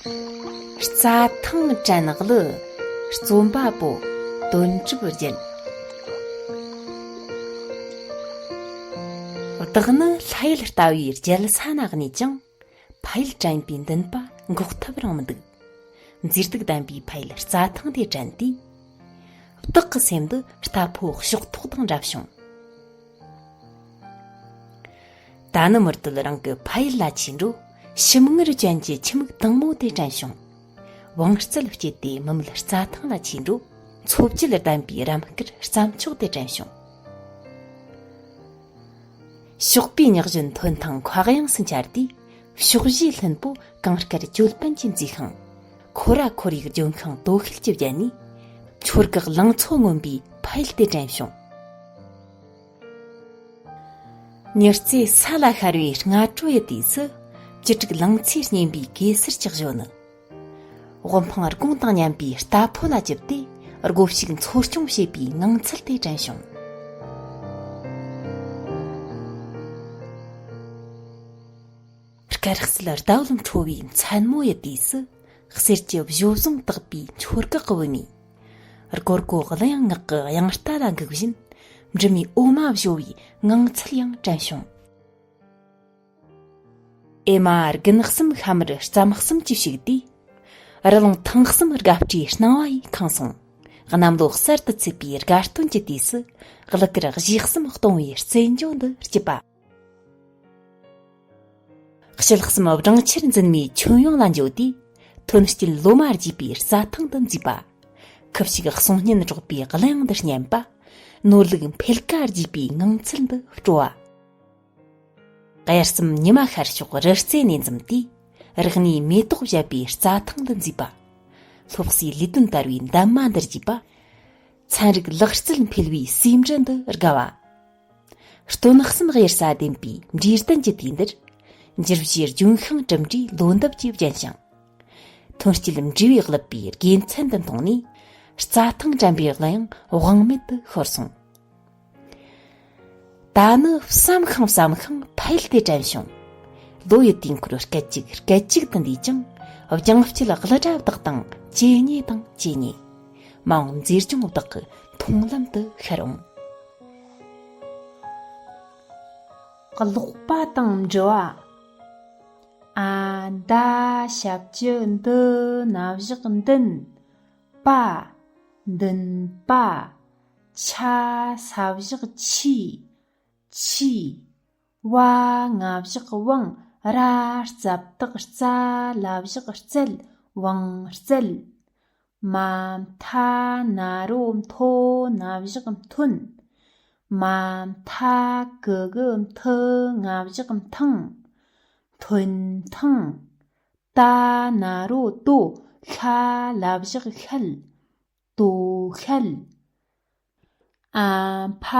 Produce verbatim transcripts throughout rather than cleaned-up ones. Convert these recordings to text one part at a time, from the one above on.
རྩྭ་ཐང་དྲན་གླུ། རྩོམ་པ་པོ་དོན་གྲུབ་རྒྱལ། བདག་ནི་ལྷ་ཡུལ་ལྟ་བུའི་རྒྱལ་ས་ན་གནས་ཀྱང་། ཕ་ཡུལ་དྲན་པའི་འདུན་པ་འགོག་ཐབས་རང་མི་འདུག། མཛེས་སྡུག་ལྡན་པའི་ཕ་ཡུལ་རྩྭ་ཐང་དེ་དྲན་དུས། བདག་གི་སེམས་འདི་རྟ་ཕོ་གཤོག་ཐོག་དང་འདྲ་བྱུང་། ད་ནི་མུ་མཐུད་རང་གི་ཕ་ཡུལ་ལ་ཆས་འགྲོ། ཞིམ་མངར་ཅན་གྱི་ཁྱི་མིག་དྭངས་མོ་དེ་དྲན་བྱུང་། བང་རྩལ་སྤྱད་དེ་མི་མེད་རྩྭ་ཐང་ལ་ཆས་འགྲོ། འཚོ་བཅུད་ལྡན་པའི་རམ་དཀར་རྩྭ་མཆོག་དེ་དྲན་བྱུང་། ཞོགས་པའི་ཉག་གཞོན་ཐོན་ཐང་མཁའ་དབྱིངས་སུ་འཆར་དུས། ཕྱོགས་བཞིའི་ལྷུན་པོ་གངས་དཀར་ཅོད་པན་གྱིས་མཛེས་ཤིང་། ཁོ་ར་ཁོར་ཡུག་ལྗོན་ཤིང་དོ་ཤལ་གྱིས་བརྒྱན་ནས། མཆོད་གེགས་ལང་ཚོ་མངོན་པའི་ཕ་ཡུལ་དེ་དྲན་བྱུང་། ཉི་རྩེ་ས་ལ་ཤར་བའི་སྔ་དྲོ་ཡི་དུས་སུ། བཅུ་དྲུག་ལང་ཚོས་བསྙེན་པའི་གེ་སར་གྱི་གཞོན་ནུ། དབུ་འཕང་དགུང་དང་མཉམ་པའི་རྟ་ཕོ་ལ་བཅིབས་ཏེ། སྒོ་ཕྱུགས་འཚོ་སྐྱོང་བྱེད་པའི་ངང་ཚུལ་དེ་དྲན་བྱུང་། སྐར་གསལ་ཟླ་འོད་འཕྲོ་བའི་མཚན་མོ་ཡི་དུས་སུ། གསེར་གྱི་བཞོ་བཟུང་དག་པའི་མཆོད་གེགས་ཀྱི་བུ་མོས། སྒོར་སྒོ་གླུ་དབྱངས་ངག་གི་དབྱངས་རྟ་ལ་འགུག་བཞིན། འབྲུ་མའི་འོ་མ་བཞོ་བའི་ངང་ཚུལ་ཡང་དྲན་བྱུང་། ཨེ་མ། དགུན་གསུམ་ཤ་མར་རྩམ་གསུམ་གྱིས་བྱུགས་དུས། རི་ལུང་ཐང་གསུམ་དགའ་བཀྲའི་སྣང་བ་ཡིས་ཁེངས་སོང་། གནམ་ལོ་གསར་དུ་ཚུད་པའི་དགའ་སྟོན་གྱི་དུས་སུ། གླུ་གར་གཞས་གསུམ་གཏོང་བའི་རྩེད་འཇོ་འདི་སྐྱིད་པ། ཕྱི་ལྷག་བསམ་སྦྲང་ཆར་འཛིན་མའི་ཁྱོན་ཡངས་ལ་འགྱོ་དུས། ཐོན་སྐྱེད་ལོ་མ་རྒྱས་པའི་རྩྭ་ཐང་དུ་འཛུལ་བ། ཁུ་བྱུག་གསུང་སྙན་སྒྲོག་པའི་གླུ་དབྱངས་འདི་སྙན་པ། ནོར་ལུག་འཕེལ་ཀ་རྒྱས་པའི་ངང་ཚུལ་འདི་སྤྲོ་བ། དབྱར་གསུམ་ཉི་མ་ཤར་ཕྱོགས་རི་རྩེ་ནས་འཛུམ་དུས། རིག་གནས་མེ་ཏོག་བཞད་པའི་རྩྭ་ཐང་དུ་འཛུལ་བ། སློབ་གསོའི་ལས་དོན་དར་བའི་འདབ་མ་འདིར་རྒྱས་པ། ཚན་རིག་ལག་རྩལ་འཕེལ་བའི་ཟེའུ་འབྲུ་འདི་དགའ་བ། སྟོན་གསུམ་གཡུར་ས་ལྡན་པའི་འབྲས་ལྡན་གྱི་དུས་འདིར། འགྱུར་བཞིའི་ལྗོན་ཤིང་གྲུབ་འབྲས་ལོ་འདབ་ཀྱིས་བརྒྱན་ཞིང་། ཐོན་སྐྱེད་འབྲས་བུས་བཀླུབས་པའི་དགེ་མཚན་དུ་མཐོང་ནས། རྩྭ་ཐང་དྲན་པའི་གླུ་དབྱངས་དབང་མེད་དུ་ཤོར་སོང་། ད་ནི་བསམ་ཤིང་བསམ་ཤིང་ཕ་ཡུལ་དེ་དྲན་བྱུང་། ལོ་ཡི་དུས་འཁོར་སྐད་ཅིག་སྐད་ཅིག་ཏུ་འདས་ཀྱང་། རྒྱང་བསྐྱལ་གླུ་སྒྲ་བདག་དང་ཇེ་ཉེ་དང་ཇེ་ཉེ། མ་འོངས་མཛེས་ལྗོངས་བདག་གི་མཐོང་ལམ་དུ་ཤར་འོང་། ཀློག་པ་དང་འབྲི་བ། ཨ་མདའ་ཞབས་ཀྱུ་མདུ་ན་བཞག་མདུན། པ། མདུན་པ། ཆ་ས་བཞག་ཆི། ཆི། བ་ང་བཞག་བང་། ར་རྩ་བཏགས་རྩ་ལ་བཞག་རྩལ། བང་རྩལ། མ་མཐའ་ན་རོ་མཐོ་ན་བཞག་མཐུན། མ་མཐའ་གི་གུ་མཐུ་ང་བཞག་མཐང་། མཐུན་ཐང་། ཏ་ན་རོ་ཏོ་ཤ་ལ་བཞག་ཤལ། དོ་ཤལ། ཨ་ཕ་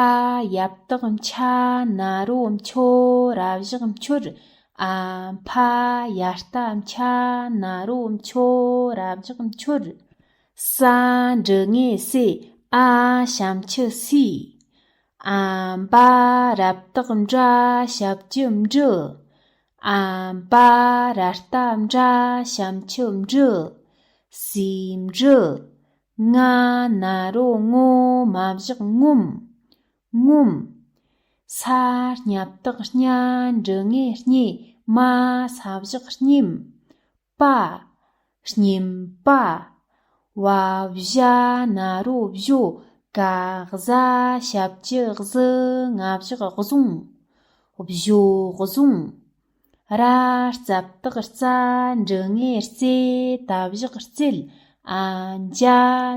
ཡ་བཏགས་འཕྱ་ན་རོ་འཕྱོ་ར་བཞག་འཕྱུར། ཨ་ཕ་ཡ་བཏགས་འཕྱ་ན་རོ་འཕྱོ་ར་བཞག་འཕྱུར། ས་འབྲུ་ངེ་སེ་ཨ་ཞབས་ཀྱུ་སི། ཨ་འབའ་ར་བཏགས་འབྲ་ཞབས་ཀྱུ་འབྲུ། ཨ་འབའ་ར་བཏགས་འབྲ་ཞབས་ཀྱུ་འབྲུ། སི་འབྲུ། ང་ན་རོ་ངོ་མ་བཞག་ངོམ། ངོམ། ས་སྙ་བཏགས་སྙ་འབྲུ་ངེ་སྙེ་མ་ས་བཞག་སྙེམ། པ། སྙེམ་པ། བ་བཞ་ན་རོ་བཞོ་ག་གཟའ་ཞབས་ཀྱུ་གཟུ་ང་བཞག་གཟུང་། བཞོ་གཟུང་། ར་རྩ་བཏགས་རྩ་འབྲུ་ངེ་རྩེ་ད་བཞག་རྩེད། ཨ་འཇ་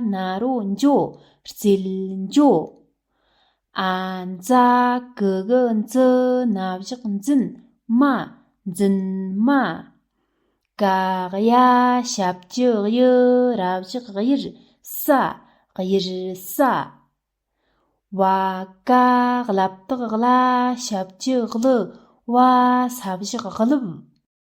ན་རོ་འཇོ་རྩེད་འཇོ། ཨ་འཛ་གི་གུ་འཛུ་ན་བཞག་འཛིན། མ། འཛིན་མ། ག་གཡ་ཞབས་ཀྱུ་གཡུ་ར་བཞག་གཡུར། ས། གཡུར་ས། བ་ཀ་གླ་བཏགས་གླ་ཞབས་ཀྱུ་གླུ་བ་ས་བཞག་གླུབ།